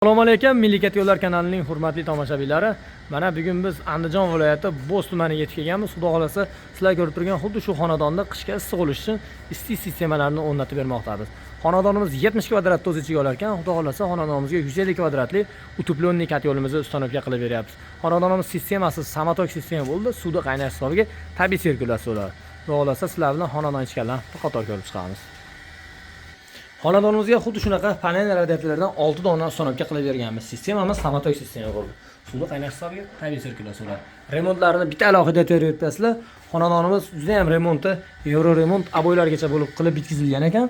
Assalomu alaykum, Milliy Yo'llar kanalining hurmatli tomoshabinlari. Mana bugun biz Andijon viloyati Bo'z tumaniga yetib kelganmiz. Xudo xolasa, sizlar ko'rib turgan xuddi shu xonadonda qishga issiq bo'lish uchun isitish sistemalarini o'rnatib bermoqdamiz. Xonadonimiz 70 kvadratni o'z ichiga olar ekan. Xudo xolasa, xonadonimizga 150 kvadratli утеплённый котёл imizni установка qilib beryapmiz. Xonadonimiz sistemasi самотёк sistema bo'ldi. Suvda qaynash hisobiga tabiiy sirkulyatsiya bo'ladi. Xudo xolasa, sizlar bilan xonadon ichkarilarini bir qator ko'rib chiqamiz. Xonadonimizga xuddi shunaqa panel radiatorlardan 6 dona установка qilib berganmiz. Sistemamiz самотёк sistema bo'ldi. Suvni qaynash hisobiga tabiiy sirkulyatsiya bo'ladi. Remontlarini bitta alohida ko'ryapsizlar. Xonadonimiz juda ham remonti, yevro remont обой largacha bo'lib qilib bitkazilgan ekan.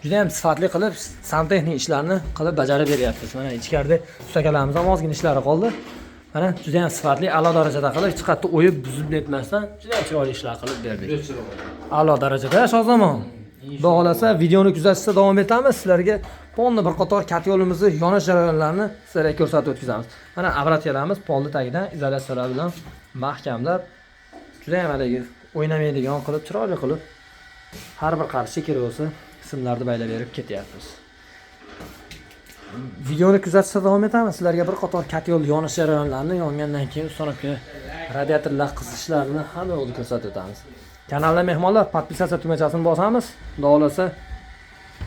Juda ham sifatli qilib santexnik ishlarni qilib bajarib beryapmiz. Mana ichkarida ustakalarimiz ham ozgina ishlari qoldi. Mana juda ham sifatli, a'lo darajada qilib, hech qayerda o'yib buzib netmasdan juda ham chiroyli ishlar qilib berdik. A'lo darajada, Shohzamon. Xudo xolasa, videoni kuzatishda davom etamiz. Sizlarga polni bir qator котёл imizni yonish jarayonlarini sizlarga ko'rsatib o'tkazamiz. Mana обратка larimiz polni tagidan izolyatsiyalar bilan mahkamlab, juda ham haligi o'ynamaydigan qilib, chiroyli qilib, har bir qarishga kerak bo'lsa simlarni baylab berib ketyapmiz. Videoni kuzatishda davom etamiz. Sizlarga bir qator котёл yonish jarayonlarini, yongandan keyin установка radiatorlar qizishlarini hamma yo'lni ko'rsatib o'tamiz. Kanalda mehmonlar, подписаться tugmachasini bosamiz. Xudo xolasa,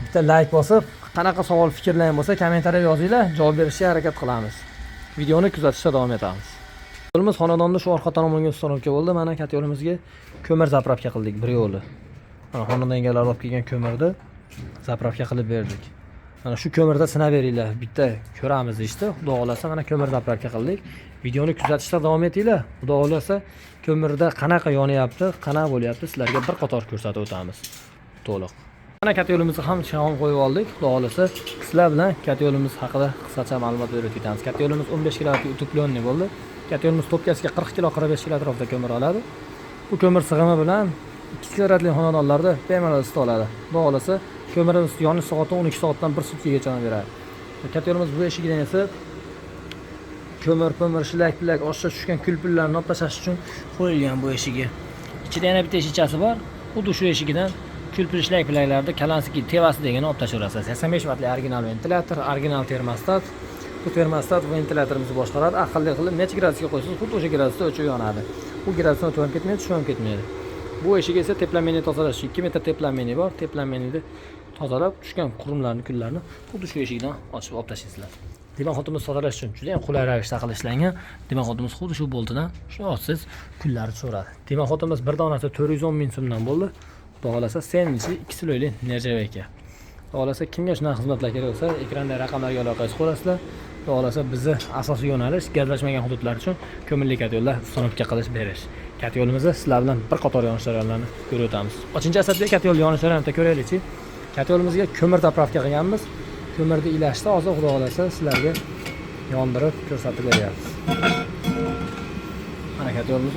bitta layk bosib, qanaqa savol, fikrlar ham bo'lsa, kommentariya yozinglar, javob berishga harakat qilamiz. Videoni kuzatishda davom etamiz. Yo'limiz xonadonda shu orqa tomonga установка bo'ldi. Mana котёл imizga ko'mir заправка qildik bir yo'li. Mana xonadon egalari olib kelgan ko'mirni заправка qilib berdik. Mana shu ko'mirda sinab beringlar, bitta ko'ramiz deyishdi. Xudo xolasa, mana ko'mir заправка qildik. Videoni kuzatishda davom etinglar. Xudo xolasa, ko'mirda qanaqa yonyapti, qanaqa bo'lyapti, sizlarga bir qator ko'rsatib o'tamiz to'liq. Mana котёл imizni ham shom qo'yib oldik. Xudo xolasa, sizlar bilan котёл imiz haqida qisqacha ma'lumot berib ketamiz. Котёл imiz 15 kilovatli утеплённый bo'ldi. Котёл imiz to'pkasiga 40 kilo, 45 kilo atrofida ko'mir oladi. Bu ko'mir sig'imi bilan 2 kvadratli xonadonlarda bemalol isita oladi. Xudo xolasa, ko'mirimiz yonish soati 12 soatdan 1 sutkagacha beradi. Котёл imiz bu eshigidan esa ko'mir, po'mir, shlak, pilak, oshga tushgan kul pullarni olib tashlash uchun qo'yilgan bu eshigi. Ichida yana bitta eshikchasi bor. Xuddi shu eshigidan kul pul, shlak pilaklarni kalanski tevasi degani olib tashlayverasiz. 85 vatli original ventilyator, original termostat. Bu termostat ventilyatorimizni boshqaradi. Aqlli qilib necha gradusga qo'ysangiz, xuddi o'sha gradusda o'chib yonadi. Bu gradusdan o'tib ham ketmaydi, tushib ham ketmaydi. Bu eshik esa теплообмен tozalash. 2 metr теплообмен bor. Теплообмен ni tozalab, tushgan qurumlarni, kullarni xuddi shu eshikdan ochib olib tashlaysizlar. Дымоход imiz tozalash uchun juda ham qulay ravishda qilib ishlangan. Дымоход imiz xuddi shu boltidan shuni ochsangiz, kullari tushaveradi. Дымоход imiz bir donasi 410 ming so'mdan bo'ldi. Xudo xolasa, sendvichli 2 слой li нержавейка. Xudo xolasa, kimga shunaqa xizmatlar kerak bo'lsa, ekrandagi raqamlarga aloqa chiqarasizlar. Xudo xolasa, bizni asosiy yo'nalish gazlashmagan hududlar uchun ko'mirli котёл lar установка qilish berish. Котёл imizni sizlar bilan bir qator yonish jarayonlarini ko'rib o'tamiz. Ochinchi, Asadbek, котёл yonish jarayonini ko'raylikchi. Котёл imizga ko'mir заправка qilganmiz. Ko'mirni ilashda hozir, Xudo xolasa, sizlarga yondirib ko'rsatib beryapmiz. Mana котёл imiz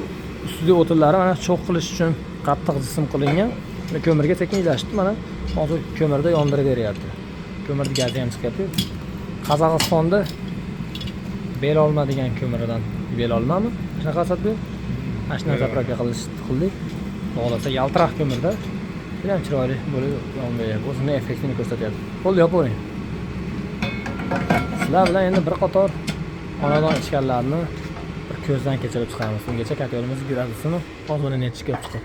ustida o'tinlari mana cho'g' qilish uchun qattiq jism qilingan. Mana ko'mirga sekin ilashdi, mana hozir ko'mirda yondirib beryapti. Ko'mirni gazi ham chiqyapti. Qozog'istonda bel olma degan ko'miridan bel olmami? Shunaqa, Asadbek? Mana shundan заправка qilish qildik. Xudo xolasa, yaltiroq ko'mirda juda ham chiroyli bo'lib yonib beryapti. O'zini effektini ko'rsatyapti. Bo'ldi, yopavering. Sizlar bilan endi bir qator xonadon ichkarilarini bir ko'zdan kechirib chiqamiz. Ungacha котёл imiz gradusini hozir mana necha ko'p chiqdi.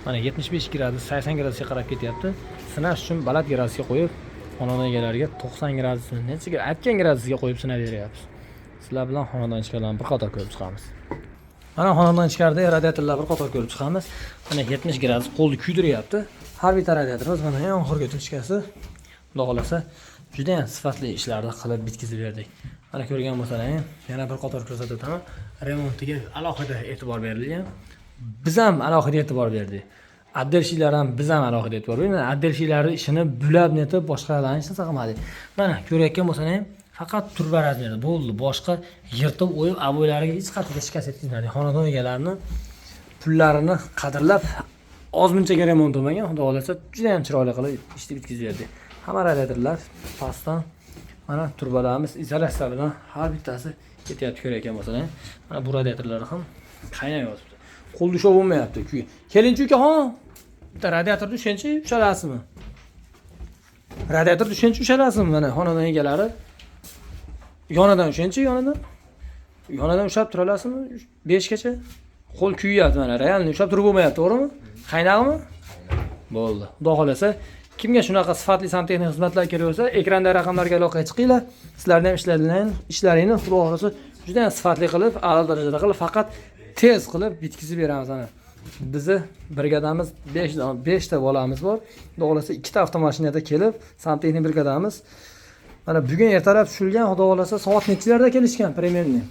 Mana 75 gradus, 80 gradusga qarab ketyapti. Sinash uchun baland gradusga qo'yib, xonadon egalariga 90 gradusni nechaga aytgan gradusga qo'yib sinab beryapmiz. Sizlar bilan xonadon ichkarilarini bir qator ko'rib chiqamiz. Mana xonadon ichkarida radiatorlar bir qator ko'rib chiqamiz. Mana 70 gradus qo'lni kuydiryapti. Har bitta radiatorimiz mana eng oxirgi точка si. Xudo xolasa, juda ham sifatli ishlarni qilib bitkazib berdik. Mana ko'rgan bo'lsalaring, yana bir qator ko'rsatib o'taman. Remontiga alohida e'tibor berilgan. Biz ham alohida e'tibor berdik. Отделщик lar ham, biz ham alohida e'tibor berdik. Mana отделщик larni ishini bulab netib boshqalarni hech narsa qilmadik. Mana ko'rayotgan bo'lsalaring, faqat turba размер i bo'ldi. Boshqa yirtib o'yib обой lariga hech qayerda shikast yetkazmadik. Xonadon egalarini pullarini qadrlab ozmunchaga remont bo'lmagan, Xudo xolasa, juda ham chiroyli qilib ishni bitkazib berdik. Hamma radiatorlar pastdan, mana turbalarimiz izolyatsiya bilan har bittasi ketyapti, ko'rayotgan bo'lsalaring. Mana bu radiatorlar ham qaynab yotibdi. Qo'lda ushlab bo'lmayapti. Kuy. Kelinchi, ukaxon. Bitta radiatorni ushlanchi, ushalasizmi? Radiator tushgancha ushalasizmi? Mana xonadon egalari Yonidan ushlaychi, yonidan. Yonidan ushlab tura olasizmi? 5 gacha. Qo'l kuyyapti mana, реально ushlab turib bo'lmayapti, to'g'rimi? Qaynaqmi? Bo'ldi. Xudo xohlasa, kimga shunaqa sifatli santexnik xizmatlar kerak bo'lsa, ekranda raqamlarga aloqaga chiqinglar. Sizlarni ham ishlaringni Xudo xohlasa juda ham sifatli qilib, a'lo darajada qilib, faqat tez qilib bitkizib beramiz ana. Bizni brigadamiz 5 5 ta bolamiz bor. Xudo xohlasa ikkita avtomashinada kelib, santexnik brigadamiz mana bugun ertalab tushilgan, Xudo xohlasa soat nechilarda kelishgan примерно?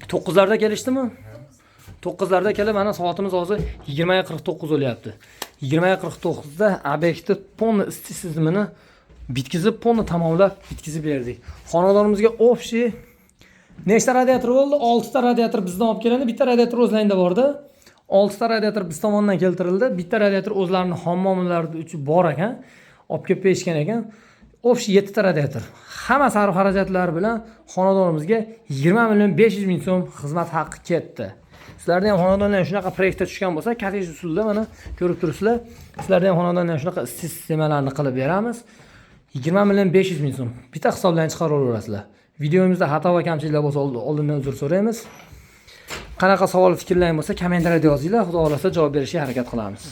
9 larda kelishdimi? 9 larda kelib, mana soatimiz hozir 20:49 bo'lyapti. 20:49 da obyektni полный isitish tizimini bitkizib, полный tamomlab bitkizib berdik. Xonadonimizga общий nechta radiator bo'ldi? 6 ta radiator bizdan olib kelindi, bitta radiator o'zlaringda borda. 6 ta radiator biz tomonidan keltirildi, bitta radiator o'zlarini hammomlarida uchi bor ekan, olib kelib berishgan ekan. Общий 7 ta radiator. Hamma sarf xarajatlar bilan xonadonimizga 20 million 500 ming so'm xizmat haqqi ketdi. Sizlarda ham xonadonlar ham shunaqa proyektda tushgan bo'lsa, kottej usulida mana ko'rib turibsizlar. Sizlarda ham xonadonlar ham shunaqa isitish sistemalarini qilib beramiz. 20 million 500 ming so'm. Bitta hisoblarni chiqarib olaverasizlar. Videomizda xato va kamchiliklar bo'lsa, oldindan uzr so'raymiz. Qanaqa savol, fikrlaring bo'lsa, kommentariyada yozinglar. Xudo xohlasa javob berishga harakat qilamiz.